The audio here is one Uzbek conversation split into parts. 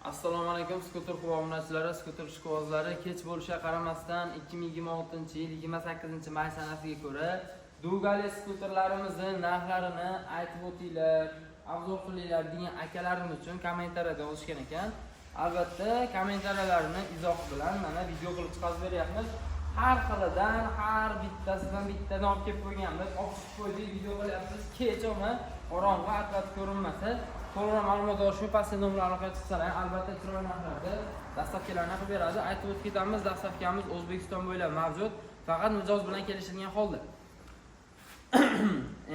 Assalomu alaykum, skuter obunachilari, skuter ishqibozlari. Kech bo'lishiga qaramasdan, 2026-yil 28 may sanasiga ko'ra Dugali skuterlarimizni narxlarini aytib o'tinglar, обзор qilinglar degan akalarimiz uchun kommentariyada yozishgan ekan. Albatta, kommentariyalarni izoh bilan mana video qilib chiqarib beryapmiz. Har xilidan, har bittasidan bittadan olib kelib qo'yganmiz. Olib chiqib qo'ydik, video qilyapmiz. Kechami, qorong'i, atlat ko'rinmasa, to'g'ri ma'lumot olish uchun pastda nomerlar aloqaga chiqsalar, albatta chiroyli narxlarda доставка larni qilib beradi. Aytib o'tib ketamiz, доставка miz O'zbekiston bo'ylab mavjud, faqat mijoz bilan kelishilgan holda.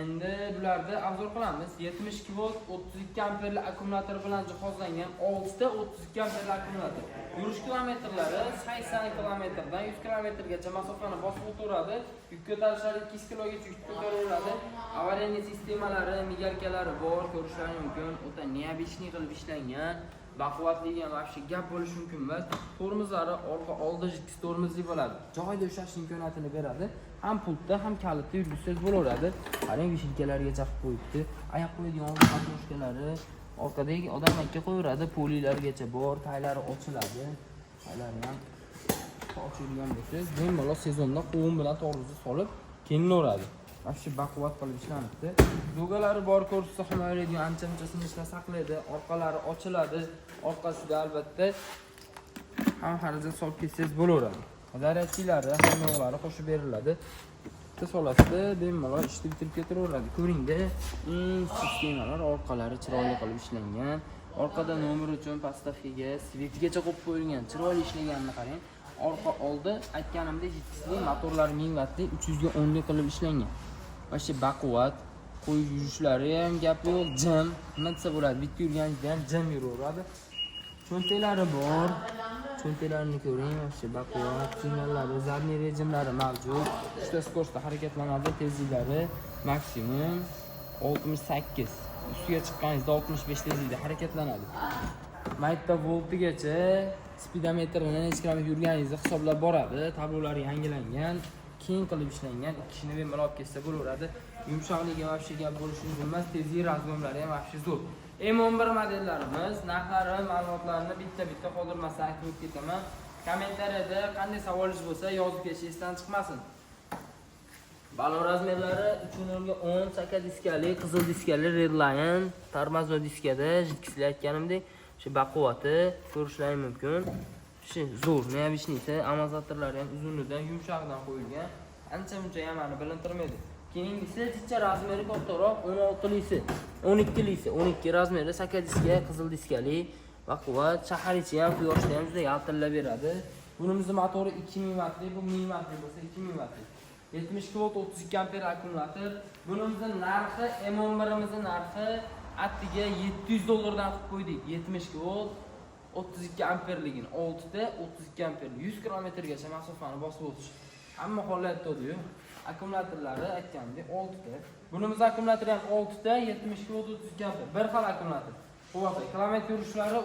Endi bularni обзор qilamiz. 72 volt 32 amperli akkumulyator bilan jihozlangan, 6 ta 32 amperli akkumulyator. Yurish kilometrlari 80 kilometrdan 100 kilometrgacha masofani bosib o'taveradi. Yuk ko'tarishlari 200 kilogacha yuk ko'taraveradi. Аварийный sistemalari, мигалка lari bor, ko'rishlaring mumkin. O'ta необычный qilib ishlangan. Baquvvatligi ham вообще gap bo'lishi mumkin emas. Tormozlari orqa oldi жидкий tormozli bo'ladi. Joyida ushlash imkoniyatini beradi. Ham pultda, ham kalitda yurgizsangiz bo'laveradi. Qarang, вешалка largacha qilib qo'yibdi. Oyoq qo'yadigan подножка lari, orqadagi odam aka qo'yaveradi, polilargacha bor, taylari ochiladi. Taylari ham ochilgan bo'lsangiz, bemalol sezonda qovun bilan tormozni solib keliнаveradi. Вообще baquvvat qilib ishlanibdi. Дуга lari bor, korpusni himoyalaydigan, ancha muncha sinishdan saqlaydi. Orqalari ochiladi. Orqasida albatta ham xarajat solib ketsangiz bo'laveradi. Зарядчик lari, hamma yoqlari qo'shib beriladi. Bitta solasida bemalol ishni bitirib ketiraveradi. Ko'ringda, sistemalar orqalari chiroyli qilib ishlangan. Orqada nomer uchun подставка ga свет gacha qo'yib qo'yilgan. Chiroyli ishlaganini qarang. Orqa oldi aytganimdek жидкость li, motorlari 1000 vattli, 300 ga 10 qilib ishlangan. Вообще baquvvat, qo'yib yurishlari ham gap yo'q, jim. Nima desa bo'ladi, bitta yurganingizda ham jim yuraveradi. Cho'ntaklari bor. Cho'ntaklarini ko'ring, вообще baquvvat, signallari, задний rejimlari mavjud. Uchta скорость da harakatlanadi, tezliklari maksimum 68. Ustiga chiqqaningizda 65 tezlikda harakatlanadi. Mayda voltigacha spidometrini necha kilometr yurganingizni hisoblab boradi. Tablolari yangilangan, keng qilib ishlangan, ikki kishini bemalol olib ketsa bo'laveradi. Yumshoqligi вообще gap bo'lishi mumkin emas, tezlik разгон lari ham вообще zo'r. M11 modellarimiz narxlari, ma'lumotlarini bitta-bitta qoldirmasdan aytib o'tib ketaman. Kommentariyada qanday savolingiz bo'lsa, yozib ketish esdan chiqmasin. Balon размер lari 3.0 ga 10, chaka diskali, qizil diskali, Redline, тормозной diskada, жидкость li aytganimdek, shu baquvvati ko'rishlaring mumkin. Shu zo'r, необычный si, amortizatorlari ham uzunidan, yumshog'idan qo'yilgan. Ancha muncha yamani bilintirmaydi. Keyingisi chicha размер i kattaroq, 16lisi, 12lisi, 12 размер i saka diska, qizil diskali, baquvvat, shahar ichi ham, quyoshda ham juda yaltillab beradi. Bunimizni motori 2000 vattli, bu 1000 vattli bo'lsa, 2000 vattli. 72 volt 32 amper akkumulyator. Bunimizni narxi, M11imizni narxi attiga 700 dollardan qilib qo'ydik. 72 volt 32 amperligini, 6 ta 32 amper, 100 kilometrgacha masofani bosib o'tish. Hamma holatda yu. Akkumulyatorlari aytganimdek 6 ta. Bunimiz akkumulyatori ham 6 ta 72 volt 32 amper. Bir xil akkumulyator. Quvvatli. Kilometr yurishlari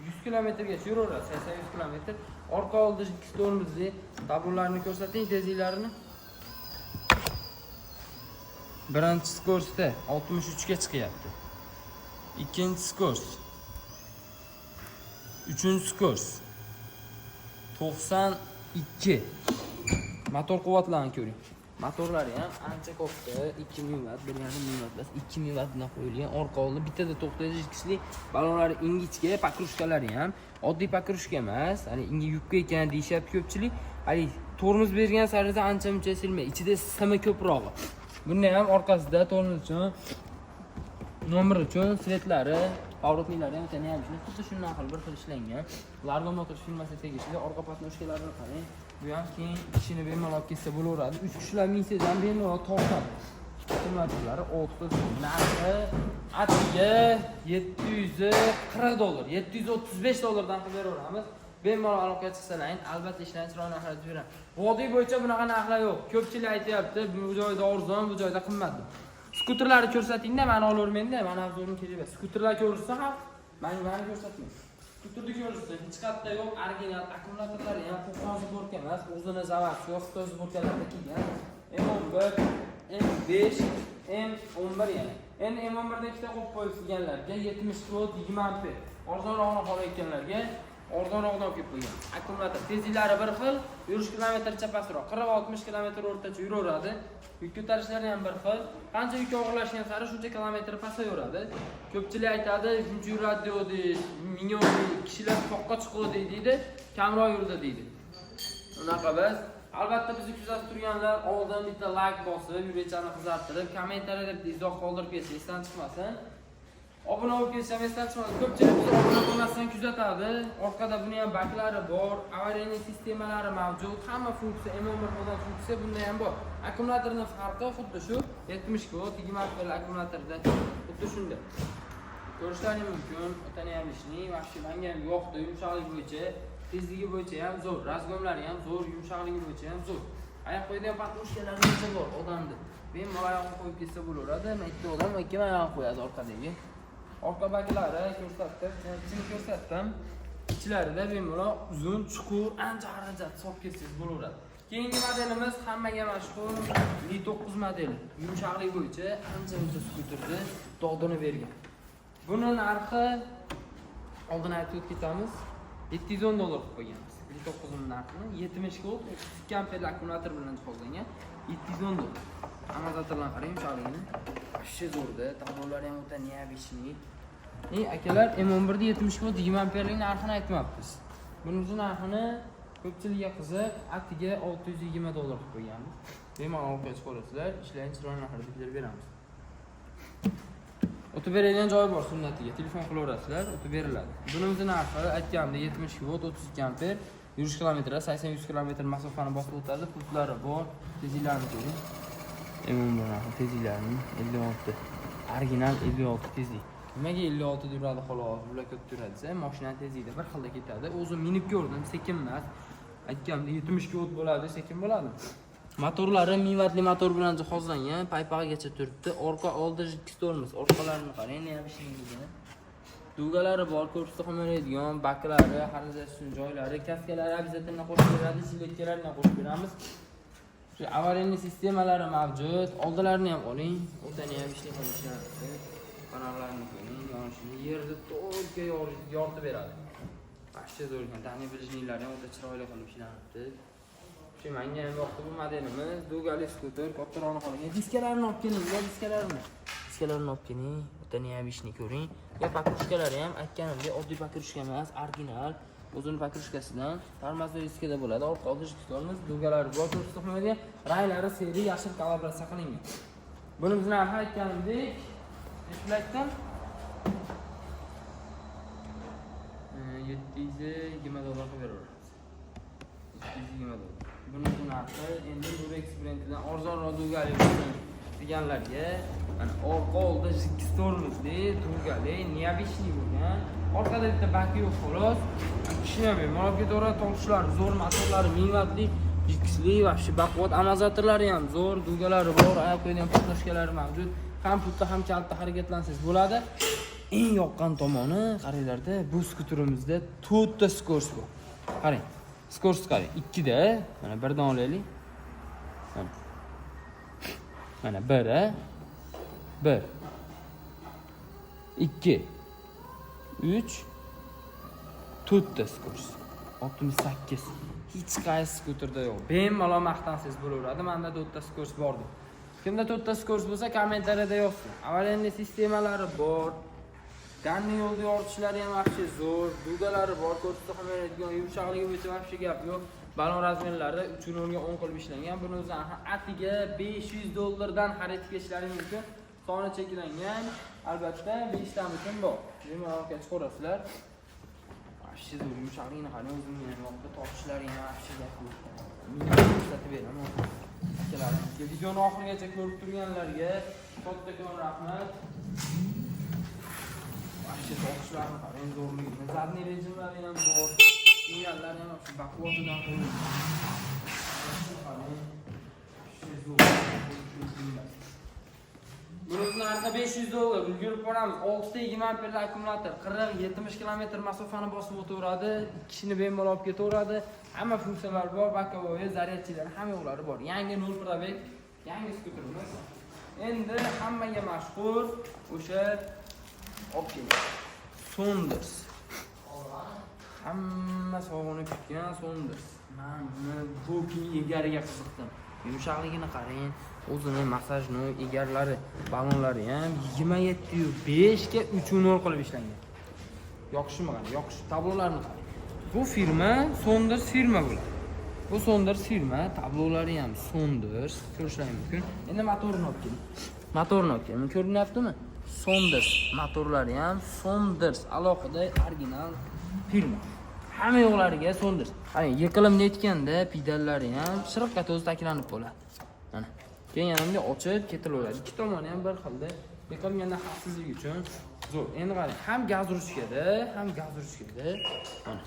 100 kilometrgacha yuraveradi, 80-100 kilometr. Orqa oldi ikki tormozli, tablolarni ko'rsating, tezliklarini. Birinchi скорость da 63 ga chiqyapti. Ikkinchi скорость. Uchinchi скорость. 92. Motor quvvatlarini ko'ring. Motorlari ham ancha katta, 2000 vatt, 1,5 ming vatt emas, 2000 vattdan qo'yilgan. Orqa oldi bittada to'xtaydi, жидкость li, balonlari ingichka, покрышка lari ham oddiy покрышка emas, hani ingi yupka ekan deyishyapti ko'pchilik. Haligi tormoz bergan sarida ancha muncha silmaydi, ichida simi ko'prog'i. Buni ham orqasida tormoz uchun, nomer uchun свет lari, поворотник lari ham ham xuddi shundan xil, bir xil ishlangan. Largo Motors firmasiga tegishli. Orqa подножка larini qarang. Bu ham keng, kishini bemalol olib ketsa bo'laveradi. 3 kishilar minsangiz ham bemalol tortadi. Akkumulyatorlari 6. Narxi attiga 740 dollar, 735 dollardan qilib beraveramiz. Bemalol aloqaga chiqsalaring, albatta ishlarni chiroyli narxlarda beraman. Vodiy bo'yicha bunaqa narxlar yo'q. Ko'pchilik aytyapti, bu joyda arzon, bu joyda qimmat deb. Skuterlarni ko'rsatingda, mani olavermangda, mani обзор im kerak emas. Skuterlar ko'rishsa ham, mani ko'rsatmang. Skuterni ko'rishsa, hech qayerda yo'q, original akkumulyatorlari ham Qo'qon сборка emas, o'zini заводской Xitoy сборка larda kelgan. M11, M5, M11 yana. Endi M11 da ikkita qo'yib qo'yib deganlarga 70 volt 20 amper. Arzonrog'ini xohlayotganlarga arzonrog'idan olib kelib qo'ygan. Akkumulyator tezliklari bir xil, yurish kilometrcha pastroq, 40-60 kilometr o'rtacha yuraveradi. Yuk ko'tarishlari ham bir xil. Qancha yuk og'irlashgan sari shuncha kilometr pasayaveradi. Ko'pchilik aytadi, shuncha yuradi deydi, million kishilar toqqa chiqadi deydi, kamroq yurdi deydi. Unaqa biz albatta bizni kuzatib turganlar oldin bitta layk bosib, yurakchani qizartirib, kommentariyada bitta izoh qoldirib ketsa esdan chiqmasin. Obuna bo'lib ketsa ham esdan chiqmasin. Ko'pchilik bizni obuna bo'lmasdan kuzatadi. Orqada buni ham baklari bor, аварийный sistemalari mavjud. Hamma funksiya, M11 bo'lgan funksiya bunda ham bor. Akkumulyatorning farqi xuddi shu 70 volt 20 amperli akkumulyatorda xuddi shunda. Ko'rishlaring mumkin, otani ham ishning, вообще menga ham yoqdi, yumshoqlik bo'yicha, tezligi bo'yicha ham zo'r, разгон lari ham zo'r, yumshoqligi bo'yicha ham zo'r. Oyoq qo'yadigan подушка lari bor odamni. Bemalol oyog'ini qo'yib ketsa bo'laveradi. Mana ikkita odam ikki oyog'ini qo'yadi orqadagi. Orqa baklari ko'rsatdim, ichini ko'rsatdim. Ichlarida bemalol uzun, chuqur, ancha xarajat solib ketsangiz bo'laveradi. Keyingi modelimiz hammaga mashhur Li 9 modeli. Yumshoqlik bo'yicha ancha muncha skuterni dodini bergan. Buni narxi oldin aytib o'tib ketamiz. 710 dollar qilib qo'yganmiz. Li 9 narxini 70 volt 32 amperli akkumulyator bilan jihozlangan 710 dollar. Amortizatorlarni qarang yumshoqligini. Вообще zo'rda, tablolari ham o'ta необычный. E, akalar, M11 da 70 volt 20 amperlik narxini aytmabmiz. Buni narxini ko'pchilikka qiziq, atiga 620 dollar qilib qo'yganmiz. Bemalol olib chiqarasizlar, ishlarni chiroyli narxda bitirib beramiz. O'tib beradigan joyi bor sunnatiga, telefon qilaverasizlar, o'tib beriladi. Bunimizni narxi aytganimdek 70 volt 32 amper, yurish kilometri 80-100 kilometr masofani bosib o'tadi, pultlari bor, tezliklarni ko'ring. M11 narxi tezliklarini 56. Original 56 tezlik. Nimaga 56 da yuradi xolos, bular ko'p yuradi desa, mashinani tezligida bir xilda ketadi. O'zim minib ko'rdim, sekin emas. Aytganimdek 70 volt bo'ladi, sekin bo'ladi. Motorlari 1000 vatli motor bilan jihozlangan, paypag'igacha turibdi. Orqa oldi жидкий tormoz, orqalarini qarang, необычный ligini. Дуга lari bor, korpusni himoyalaydigan, baklari, xarajat uchun joylari, kaskalari обязательно qo'shib beradi, jiletkalarni ham qo'shib beramiz. Shu аварийный sistemalari mavjud. Oldilarini ham oling. O'tani ham ishli qilishyapti. Fonarlarni ko'ring, yonishini yerda to'lga yoritib beradi. Вообще zo'r ekan. Дальний ближний lari ham o'ta chiroyli qilib ishlanibdi. Shu menga ham yoqdi bu modelimiz. Дуга li skuter, kattaroqni xohlagan. Diskalarini olib keling, diskalarini. Diskalarini olib keling. O'tani ham ishni ko'ring. Ya покрышка lari ham aytganimdek oddiy покрышка emas, original. O'zini покрышка sidan тормозной diskada bo'ladi. Orqa oldi tormoz, дуга lari bor, ko'rsatib. Ranglari серый, yashil коллаборация qilingan. Buni biz narxi aytganimdek, necha pul aytdim? 720 dollar qilib beraveramiz. 720 dollar. Buni narxi endi Durex brendidan arzonroq дуга li bo'lsin deganlarga, mana orqa oldi жидкий tormozli, дуга li, необычный bo'lgan. Orqada bitta baki yo'q xolos. Kishini ham bemalol ketaveradi, tortishlari zo'r, motorlari 1000 vatli, жидкость li, вообще baquvvat, amortizatorlari ham zo'r, дуга lari bor, oyoq qo'yadigan подножка lari mavjud. Ham pultda, ham kalitda harakatlansangiz bo'ladi. Eng yoqqan tomoni qaranglarda, bu skuterimizda to'rtta скорость bor. Qarang. Скорость qarang, ikkida, mana birdan olaylik. Mana. Mana bir, a? Bir. Ikki. Uch. To'rtta скорость. 68. Hech qaysi skuterda yo'q. Bemalol maqtansangiz bo'laveradi. Menda to'rtta скорость bor deb. Kimda to'rtta скорость bo'lsa, kommentariyada yozsin. Аварийный sistemalari bor. Дальний yo'lda yoritishlari ham вообще zo'r. Дуга lari bor, ko'rsatib beradigan yumshoqligi bo'yicha вообще gap yo'q. Balon размер lari 3 nolga 10 qilib ishlangan. Buni o'zi atiga 500 dollardan xarid qilishlari mumkin. Soni cheklangan. Albatta 5 ta uchun bor. Bemalol chiqarasizlar. Вообще zo'r, yumshoqligini qarang, o'zimga ham yoqdi, tortishlari ham вообще gap yo'q. Minib ko'rsatib beraman. Akalarimizga videoni oxirigacha ko'rib turganlarga kattakon rahmat. Вообще tortishlarni qarang zo'rligini. Задний rejimlari ham bor. Signallari ham shu baquvvatidan qo'yilgan. Qarang. Вообще zo'r. Buni narxi 500 dollar. Ulgurib boramiz. 6 ta 20 amperli akkumulyator, 40-70 kilometr masofani bosib o'taveradi. Ikki kishini bemalol olib ketaveradi. Hamma funksiyalar bor, боковой, зарядчик lar, hamma yo'qlari bor. Yangi nol пробег, yangi skuterimiz. Endi hammaga mashhur o'sha olib keling. Sonders. Hamma sog'inib kutgan Sonders. Men buni Booking egariga qiziqdim. Yumshoqligini qarang. O'zini massajni egarlari, balonlari ham 27.5 ga 3.0 qilib ishlangan. Yoqishmi qarang, yoqish tablolarni qarang. Bu firma Sonders firma bular. Bu Sonders firma, tablolari ham Sonders, ko'rishlaring mumkin. Endi motorini olib keling. Motorini olib keling. Ko'rinyaptimi? Sonders motorlari ham Sonders, alohida original firma. Hamma yo'qlariga Sonders. Qarang, yiqilimni aytganda pedallari ham shiriqqa o'zi taklanib bo'ladi. Mana. Keyin yana bunday ochib ketilaveradi. Ikki tomoni ham bir xilda. Yiqilganda xavfsizlik uchun zo'r. Endi qarang, ham gaz ruchkada, ham gaz ruchkada. Mana.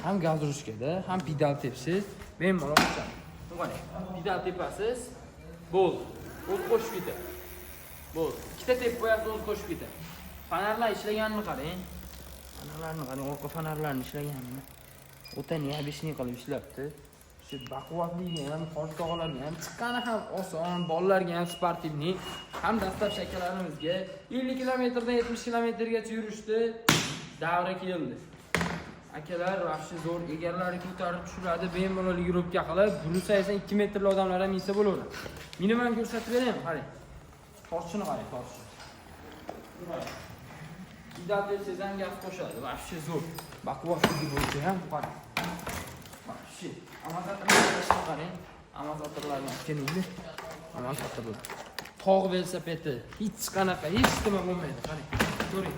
Ham gaz ruchkada, ham pedal tepsiz bemalol ochadi. Qarang, pedal tepasiz, bo'ldi. O'zi qo'shib ketadi. Bo'ldi. Ikkita tepib qo'yasiz, o'zi qo'shib ketadi. Fonarlar ishlaganini qarang. Fonarlarni qarang, orqa fonarlarni ishlaganini. O'ta необычный qilib ishlabdi. Shu baquvvatligi ham, hoji tog'alarga ham chiqqani ham oson, bolalarga ham спортивный, ham dastlabki akalarimizga 50 kilometrdan 70 kilometrgacha yurishdi. Davra keldi. Akalar вообще zo'r, egarlari ko'tarib tushiradi, bemalol yuribga qilib, 182 metrli odamlar ham minsa bo'laveradi. Meni ham ko'rsatib beraymi, qarang. Tortishini qarang, tortishini. Pedal tepsangiz ham gaz qo'shadi. Вообще zo'r. Baquvvatligi bo'yicha ham qarang. Вообще. Amortizatorlarni qarang. Amortizatorlarni olib kelinglar. Amortizatorlar. Tog' velosipedi. Hech qanaqa, hech nima bo'lmaydi. Qarang. Ko'ring.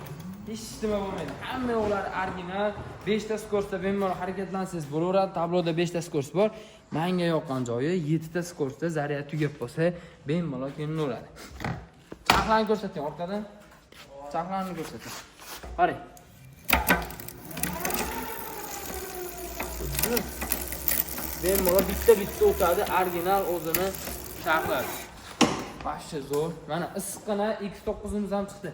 Hech nima bo'lmaydi. Hamma yo'llar original. 5 ta скорость da bemalol harakatlansangiz bo'laveradi. Tabloda 5 ta скорость bor. Menga yoqqan joyi 7 ta скорость da zaryad tugab qolsa, bemalol kelaveradi. Charxlarni ko'rsating orqadan. Charxlarni ko'rsating. Qarang. Bemalol bitta-bitta o'tadi, original o'zini charxlari. Вообще zo'r. Mana issiqqina X9'imiz ham chiqdi.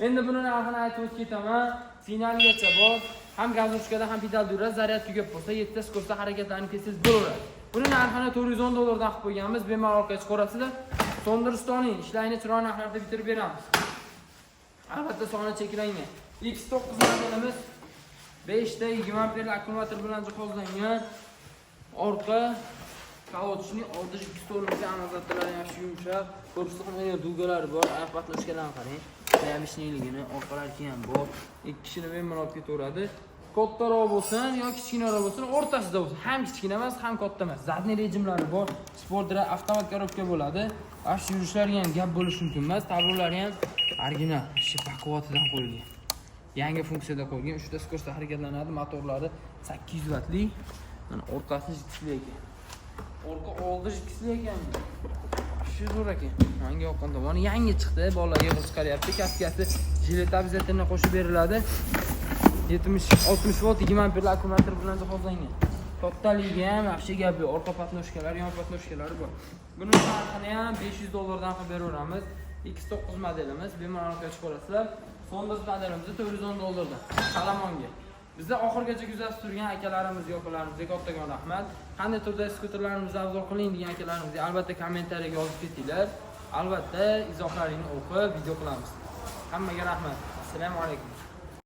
Endi buni narxini aytib o'tib ketaman. Finalgacha bor. Ham gaz ruchkada, ham pedalda yuradi. Zaryad tugab qolsa, 7 ta скорость da harakatlanib ketsangiz bo'laveradi. Buni narxini 410 dollardan qilib qo'yganmiz. Bemalol orqaga chiqarasizlar. Sonders'ning ishlarini chiroyli narxlarda bitirib beramiz. Albatta soni cheklangan. X9 modelimiz 5 ta 20 amperli akkumulyator bilan jihozlangan. Orqa колодочный oldi ikki to'rtinchi amortizatorlari yaxshi yumshoq. Korpusi ham dugalari bor. Oyoq подножка larni qarang. Необычный ligini orqalari ham bor. Ikki kishini bemalol olib ketaveradi. Kattaroq bo'lsin yo kichkinaroq bo'lsin, o'rtasida bo'lsin. Ham kichkina emas, ham katta emas. Задний rejimlari bor. Sport avtomat коробка bo'ladi. Shu yurishlariga ham gap bo'lishi mumkin emas. Tablolari ham original. Shu baquvvatidan qo'yilgan. Yangi funksiyada qo'yilgan. 3 ta скорость da harakatlanadi. Motorlari 800 vattli. Mana orqasi jiksli ekan. Orqa oldi jiksli ekan. Shu zo'r ekan. Menga yoqqan tomoni yangi chiqdi. Bolalar yig'ib chiqaryapti. Kaskasi jilet обязательно qo'shib beriladi. 70 60 volt 20 amperli akkumulyator bilan jihozlangan. Kattaligi ham вообще gap yo'q. Orqa подножка lari, yon подножка lari bor. Buni narxini ham 500 dollardan qilib beraveramiz. X9 modelimiz bemalol orqaga chiqarasizlar. Sonders modelimiz 410 dollardan. Salamonga. Bizda oxirgacha kuzatib turgan akalarimizga, opalarimizga kattakon rahmat. Qanday turda skuterlarimizni обзор qiling degan akalarimizga albatta kommentariyaga yozib ketinglar. Albatta izohlaringni o'qib video qilamiz. Hammaga rahmat. Assalomu alaykum.